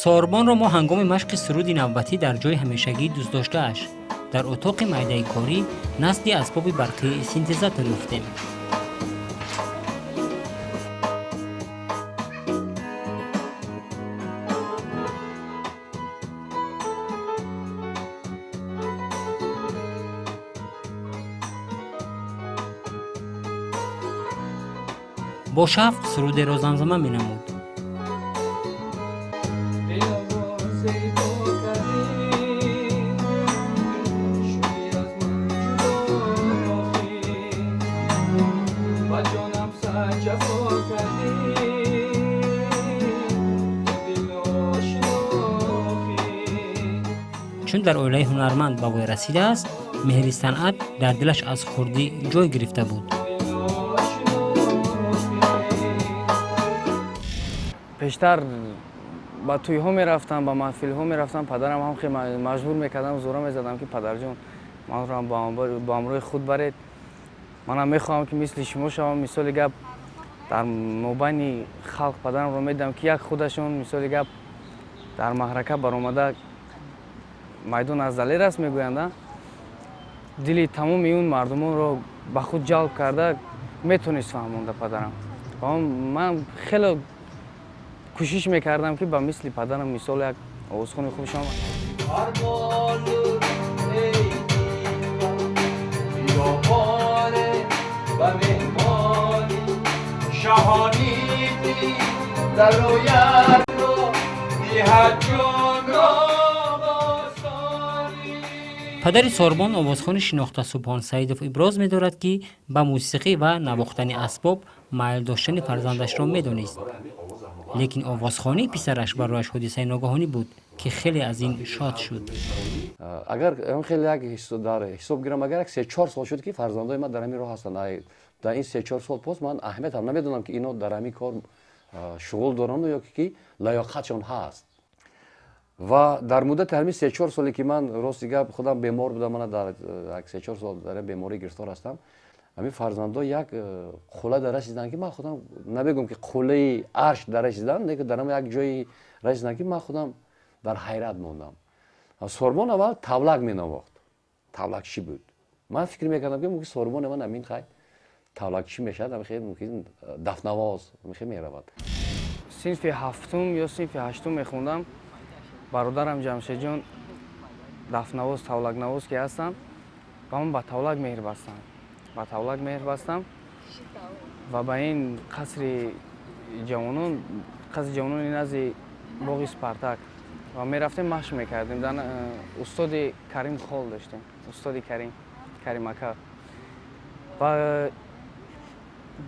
Сорбонро мо ҳангоми машқи суруди навбатӣ дар ҷои ҳамешагии дӯстдоштааш дар утоқи майдаи корӣ назди асбоби барқии синтезатор ёфтем. Бо шавқ сурудеро замзама менамуд. Чун дар оилаи ҳунарманд ба воя расидааст, меҳри санъат дар дилаш аз хурдӣ ҷой гирифта буд. Пештар ба тӯйҳо мерафтам, ба маҳфилҳо мерафтам. Падарам ҳам хеле маҷбур мекардам, зӯра мезадам, ки падарҷон, манро бо ҳамроҳи худ баред, манам мехоҳам, ки мисли шумо шавам. Мисоли гап, дар мобайни халқ падарамро медидам, ки як худашон, мисоли гап, дар маҳрака баромада, майдон аз далер аст мегӯянд, дили тамоми он мардумонро ба худ ҷалб карда метонист фаҳмонда падарам. Ман хеле кӯшиш мекардам, ки ба мисли падарам, мисол, як овозхони хуб шавам. Падари Сорбон, овозхони шинохта Субҳон Саидов, иброз медорад, ки ба мусиқӣ ва навохтани асбоб майл доштани фарзандашро медонист, лекин овозхонии писараш барояш ҳодисаи ногаҳонӣ буд, ки хеле аз ин шод шуд. Агар хеле як дар ҳисоб гирам, агар як 3-4 сол шуд, ки фарзандои ман дар ҳамин роҳ ҳастанд. Дар ин 3-4 сол пост ман аҳамиятам намедонам, ки ино дар ҳамин кор шуғул доранду ё ки лаёқатшон ҳаст. Ва дар муддати ҳамин 3-4 соле, ки ман, рости гап, худам бемор будам, мана дар як 3-4 сол дар беморӣ гирифтор ҳастам, ҳамин фарзандо як қулла дар расиданд, ки ман худам намегӯм, ки қуллаи арш дар расиданд, лекин дар як ҷои расиданд, ки ман худам дар ҳайрат мондам. Сорбон аввал тавлак менавохт, тавлакчӣ буд. Ман фикр мекардам, ки мумкин Сорбони ман ҳамин хай тавлакчӣ мешавад, хел мумкин дафнавоз хел меравад. Синфи ҳафтум ё синфи ҳаштум мехондам. Бародарам Ҷамшедҷон, дафнавоз, тавлакнавоз ки ҳастанд, ба ман ба тавлак меҳр бастанд. Ба тавлак меҳр бастам ва ба ин қасри ҷавонон, қасри ҷавонони назди боғи Спартак ва мерафтем, машқ мекардем. Устоди Карим Хол доштем, устоди Карим, Карим ака. Ва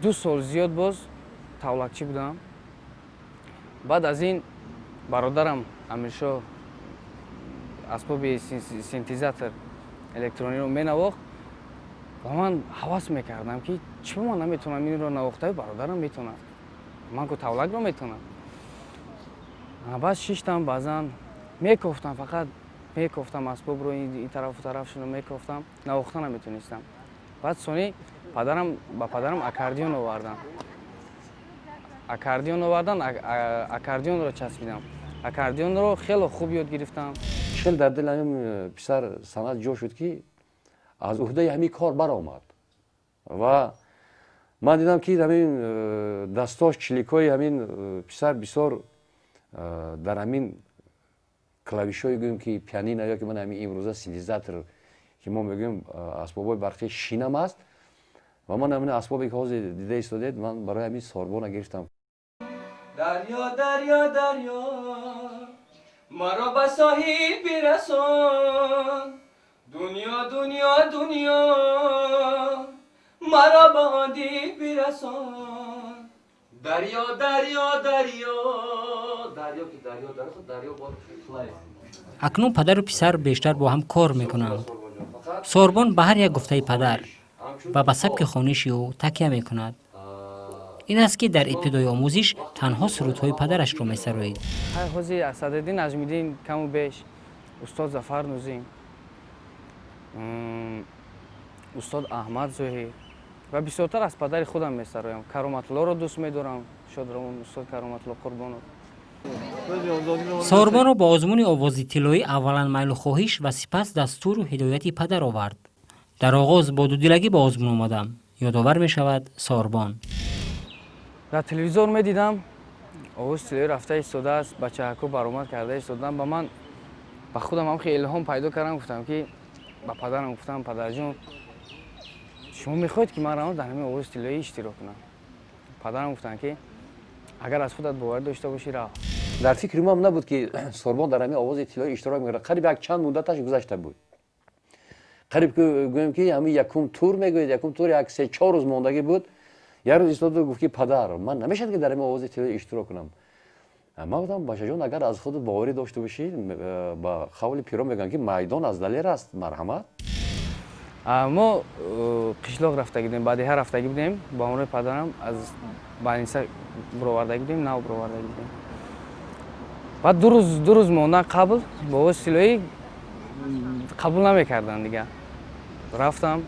2 сол зиёд боз тавлакчӣ будам. Баъд аз ин бародарам Амиршоҳ асбоби синтезатор электрониро менавохт ва ман ҳавас мекардам, ки чиба ман наметавонам инро навохта, бародарам метавонад, ман ку тавлакро метавонам. Баъд шиштам, баъзан мекофтам, фақат мекофтам асбобро, ин тарафу тарафшонро мекофтам, навохта наметонистам. Баъд сони падарам ба падарам аккордеон овардам, аккордеон овардан, аккордеонро часпидам, аккордеонро хеле хуб ёд гирифтам. Хеле дар дили ҳамин писар санъат ҷо шуд, ки аз уҳдаи ҳамин кор баромад. Ва ман дидам, ки ҳамин дастош, чиликҳои ҳамин писар бисёр дар ҳамин клавишҳое, гӯем, ки пианино ё ки ман ҳамин имрӯза синтезатор, ки мо мегӯем, асбобҳои барқӣ, шинам аст. Ва ман ҳамин асбобе, ки ҳозир дида истодед, ман барои ҳамин Сорбона гирифтам. Дарё, дарё, дарё, маро ба соҳил бирасон. Дунё, дунё, дунё, маро ба он дил бирасон. Дарё, дарё, дарё, дарё, ки дарё, дарё, дарё. Акнун падару писар бештар бо ҳам кор мекунанд. Сорбон ба ҳар як гуфтаи падар ва ба сабки хониши ӯ такя мекунад. Ин аст, ки дар ибтидои омӯзиш танҳо сурудҳои падарашро месароид. Ҳозир Садриддин Наҷмиддин каму беш, устод Зафар Нузим, устод Аҳмад Зоҳир ва бисёртар аз падари худам месароям. Кароматуллоро дӯст медорам, шодравон устод Кароматулло Қурбонов. Сорбонро ба озмуни овози тиллоӣ аввалан майлу хоҳиш ва сипас дастуру ҳидояти падар овард. Дар оғоз бо дудилагӣ ба озмун омадам, ёдовар мешавад Сорбон. Дар телевизор медидам, овози тиллоӣ рафта истодааст, бачаҳако баромад карда истодам. Ба ман ба худам ҳам хеле илҳом пайдо кардам. Гуфтам ки ба падарам гуфтам: «Падарҷон, шумо мехоҳед, ки ман равам дар ҳамин овози тиллоӣ иштирок кунам?» Падарам гуфтанд, ки агар аз худат боварӣ дошта бошӣ, рав. Дар фикри ман набуд, ки Сорбон дар ҳамин овози тиллоӣ иштирок мекунад. Қариб як чанд муддаташ гузашта буд, қариб гӯем, ки ҳамин якум тур мегӯед, якум тур як 3-4 рӯз мондагӣ буд. Як рӯз истоду гуфт, ки падар, ман намешавад, ки дар ҳамин овози тиллоӣ иштирок кунам? Ман гуфтам: «Бачаҷон, агар аз худ боварӣ дошта бошӣ, ба қавли пиро мегӯянд, ки майдон аз далер аст, марҳамат». Мо қишлоқ рафтагӣ будем, баъди ҳар рафтагӣ будем, бо ҳамроҳи падарам аз больница буровардагӣ будем, нав буровардагӣ будем. Баъд 2 рӯз мондан қабл бо овози тиллоӣ қабул намекарданд дига. Рафтам,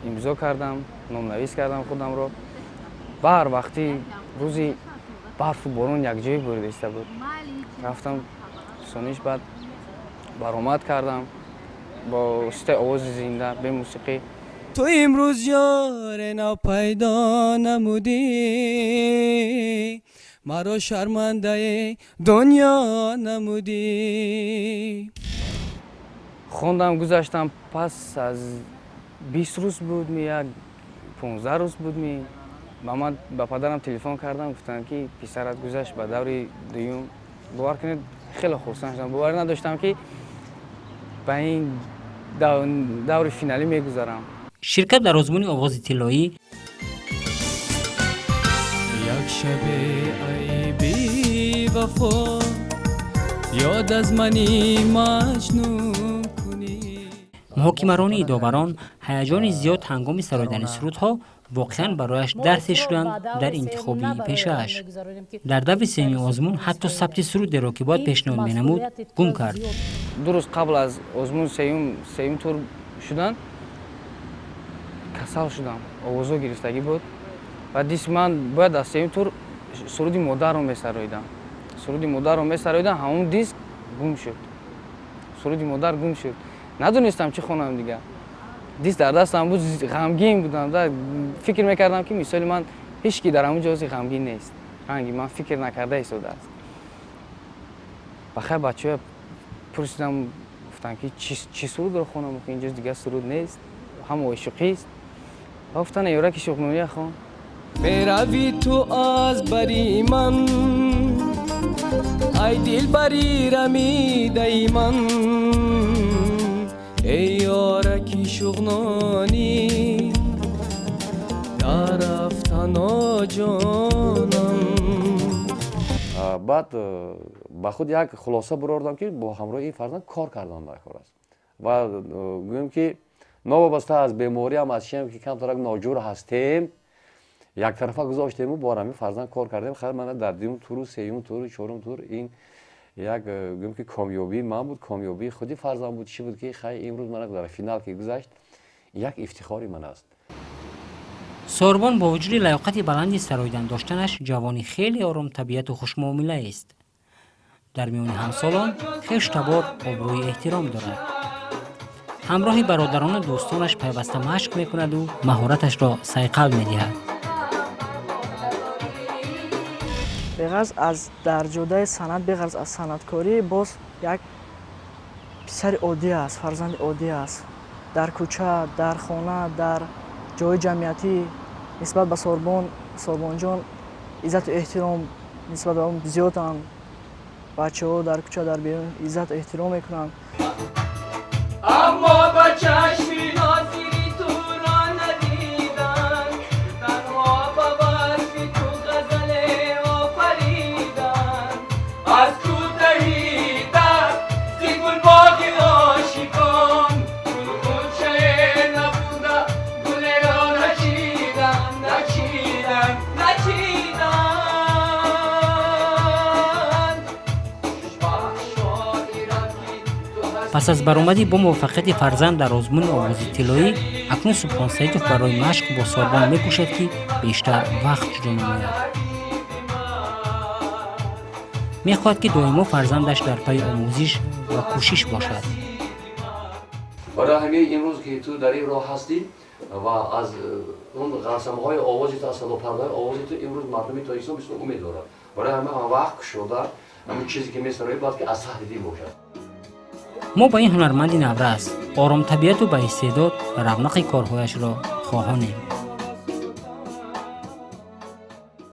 имзо кардам, номнавис кардам худамро. Ба ҳар вақти рӯзи барфу борон якҷоя бурида иста буд, рафтам сониш. Баъд баромад кардам бо воситаи овози зинда, бемусиқӣ. Ту имрӯз ёре нав пайдо намудӣ, маро шармандаи дунё намудӣ. Хондам, гузаштам. Пас аз 20 рӯз буд ми, як 15 рӯз буд ми, ба ман, ба падарам телефон кардам, гуфтанд, ки писарат гузашт ба даври дуюм. Бовар кунед, хеле хурсанд шудам. Боварӣ надоштам, ки ба ин даври финалӣ мегузарам. Ширкат дар озмуни овози тиллоӣ Як шабе, ай бевафо, ёд аз мани маҷнун кунӣ. Муҳокимаронии доварон, ҳаяҷони зиёд ҳангоми сароидани сурудҳо воқеан барояш дарсе шуданд дар интихоби пешааш. Дар даври сеюми озмун ҳатто сабти сурудеро, ки бояд пешниҳод менамуд, гум кард. 2 рӯз қабл аз озмун сеюм тур шудан касал шудам, овозҳо гирифтагӣ буд ва дис ман бояд аз сеюм тур суруди модарро месароидам. Суруди модарро месароидам, ҳамон диск гум шуд, суруди модар гум шуд. Надонистам, чӣ хонам дига. Диск дар дастам буд, ғамгин будам. Фикр мекардам, ки мисоли ман ҳеҷ ки дар ҳамон ҷози ғамгин нест, ранги ман фикр накарда истодааст. Ба хайр, бачаҳоя пурсидам, гуфтанд, ки чӣ сурудро хонам, инҷо дига суруд нест, ҳама ошиқист. Ва гуфтанд: «Ёраки шуғнония хон». Меравӣ ту аз бари ман, ай дилбари рамидаи ман, эй ёраки шуғнонӣ, дар рафтано ҷонам. Баъд ба худ як хулоса бурордам, ки бо ҳамроҳи ин фарзанд кор кардан дар кор аст ва гӯем, ки новобаста аз бемориам, аз чиам, ки камтарак ноҷур ҳастем, яктарафа гузоштему бо ҳамин фарзанд кор кардем. Хайр, мана дар дуюм туру, сеюм туру, чорум тур ин як гӯем, ки комёбии ман буд, комёбии худи фарзанд буд, чӣ буд, ки хай, имрӯз мана дар финал ки гузашт, як ифтихори ман аст. Сорбон бо вуҷуди лаёқати баланди сароидан доштанаш, ҷавони хеле оромтабиату хушмуомилаест. Дар миёни ҳамсолон, хештабор обрӯи эҳтиром дорад. Ҳамроҳи бародарону дӯстонаш пайваста машқ мекунаду маҳораташро сайқал медиҳад. Беғарз аз дар ҷодаи санъат, беғарз аз санъаткорӣ, боз як писари оддӣ аст, фарзанди оддӣ аст. Дар кӯча, дар хона, дар ҷои ҷамъиятӣ нисбат ба Сорбон, Сорбонҷон иззату эҳтиром нисбат ба он зиёданд. Бачаҳо дар кӯча, дар берун иззату эҳтиром мекунанд. Аммо ба чашми нозири туро надидам, танҳо ба васфи ту ғазале офаридам. Аз кӯтаҳи даст зи гулбоғи ошиқон гулғунчае набуда, гулеро начидам, начидам, начидам. Хушбахт шоирам, ки ту Пас аз баромадӣ бо муваффақияти фарзанд дар озмуни овози тиллоӣ, акнун Субҳон Саидов барои машқ бо Сорбон мекӯшад, ки бештар вақт ҷудо намояд. Мехоҳад, ки доимо фарзандаш дар пайи омӯзиш ва кӯшиш бошад. Барои ҳамин имрӯз, ки ту дар ин роҳ ҳастӣ ва аз он ғалсамаҳои овози ту, аз садопардаҳои овози ту имрӯз мардуми Тоҷикистон бисёр умед дорад. Барои ҳама вақт кушода, ҳамин чизе ки месароӣ, бояд ки аз таҳти дил бошад. Мо ба ин ҳунарманди наврас, оромтабиату ба истеъдод равнақи корҳояшро хоҳонем.